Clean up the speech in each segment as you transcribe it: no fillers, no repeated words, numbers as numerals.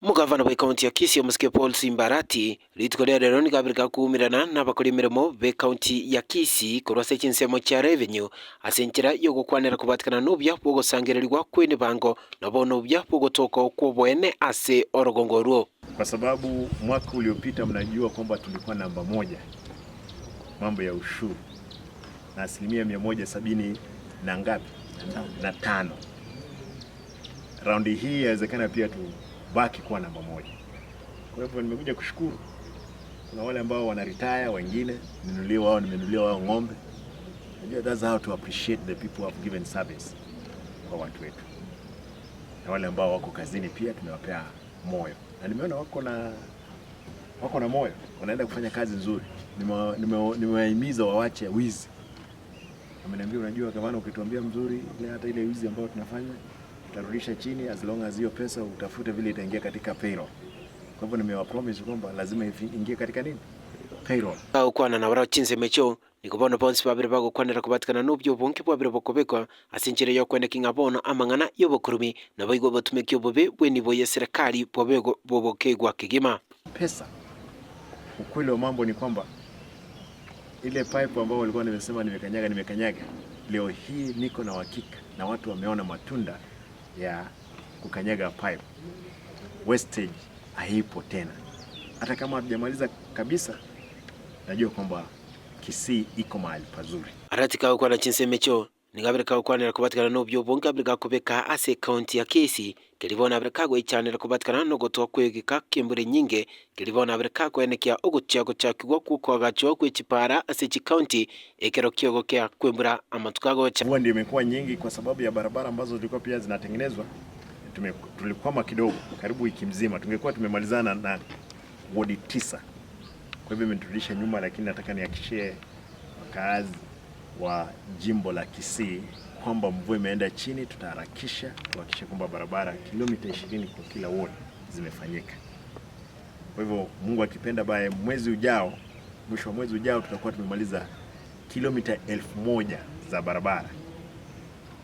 Omogavana bw'ecounty ya Kisii omosike Paul Simba Arati rituko ria rero nigo abere gakuumerana nabakori emeremo b'ecounty ya Kisii korwa ase chinsemo chia revenue ase enchera y'ogokwanera kobatikana nobuya bw'ogosangererigwa kw'emebango na bono obuya bw'ogotoka kw'oboene ase orogongo orwo. Kwa sababu mwaka uliopita mnajua kwamba tulikuwa namba moja mambo ya ushuru na asilimia 175 na ngapi na tano. Raundi hii yawezekana pia tubaki kuwa namba moja. Kwa hivyo nimekuja kushukuru. Kuna wale ambao wana retire, wengine ninunulie wao, nimenunulia wao ng'ombe. Najua that's how to appreciate the people who have given service kwa watu wetu, na wale ambao wako kazini pia tumewapea moyo, na nimeona wako na wako na moyo, wanaenda kufanya kazi nzuri. Nimewahimiza wawache wizi. Ameniambia, unajua gavana, ukituambia mzuri ile hata ile wizi ambayo tunafanya tutarudisha chini, as long as hiyo pesa utafute vile itaingia katika payroll. Kwa hivyo nimewapromise kwamba lazima ingie katika nini, payroll. Bagokwana nabarabwo chinsemo echio, nigo bono bonsi babere bagokwanera kobatikana nobia obonge bwabere bokobekwa ase enchera y'okweneki ng'a bono amang'ana y'obokurumi naboigo obotumeki obobe bw'enibo y'eserekari bobe bobokegwa kegima. Pesa. Ukweli wa mambo ni kwamba ile pipe ambayo walikuwa nimesema nimekanyaga nimekanyaga, leo hii niko na uhakika na watu wameona matunda ya kukanyaga pipe. Wastage haipo tena, hata kama hatujamaliza kabisa, najua kwamba Kisii iko mahali pazuri. Arati kagokwana chinsemo echio, nigo abere kagokwanera kobatikana nobia obonge abere gakobeka ase ecounty ya Kisii, keria bono abere kagoichanera kobatikana nogotwa kw'egeka ki'embura enyinge, keria bono abere kakoenekia ogochia gochakigwa kw'okoagachwa gwe chipara ase chicounty ekero ki'ogokea kw'embura amatuko agocha. Mvua ndio imekuwa nyingi kwa sababu ya barabara ambazo zilikuwa pia zinatengenezwa. Tume, tulikwama kidogo karibu wiki mzima, tungekuwa tumemalizana na wodi 9. Kwa hivyo imeturudisha nyuma, lakini nataka nihakikishie wakaazi wa jimbo la Kisii kwamba mvua imeenda chini, tutaharakisha tuhakikishe kwamba barabara kilomita 20 kwa kila ward zimefanyika. Kwa hivyo Mungu akipenda, bae mwezi ujao, mwisho wa mwezi ujao tutakuwa tumemaliza kilomita 1000 za barabara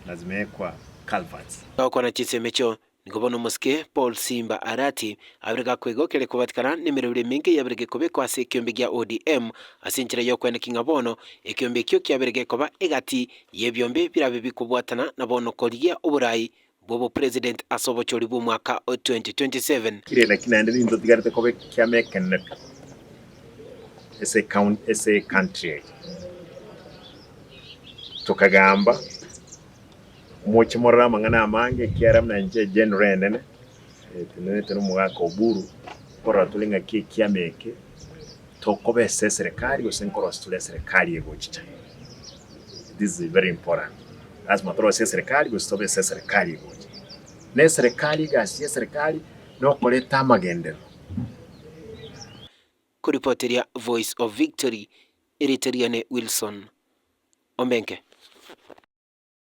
na zimewekwa culverts. Gokwana chinsemo echio, nigo bono omosike Paul Simba Arati abere gakoigokera kobatikana nemeroberi emenge yabere gekobekwa ase ekiombe gia ODM ase enchera y'okweneki ng'a bono ekiombe ekio kiabere gekoba egati y'ebiombe birabe bikobwatana na bono korigia oborai bw'obopresident ase obochori bw'omwaka o 2027. Kire naki naende ninto tigarete koba ekiama ekenene pi ase ecounty ase ecountry eye. Tokagamba moche morore amang'ana amange ekiagera buna inche egeneral enene etenenerete na omogaka Oburu nkorora tore ng'aki ekiama eke tokoba ase eserekari gose nkorosia tore eserekari egochicha. This is very important. Lasima torosie eserekari gose tobe ase eserekari egocha. Na eserekari egasi ya eserekari nokoreta amagenderero. Koripoteria Voice of Victory, erieta riane Wilson Ombenke.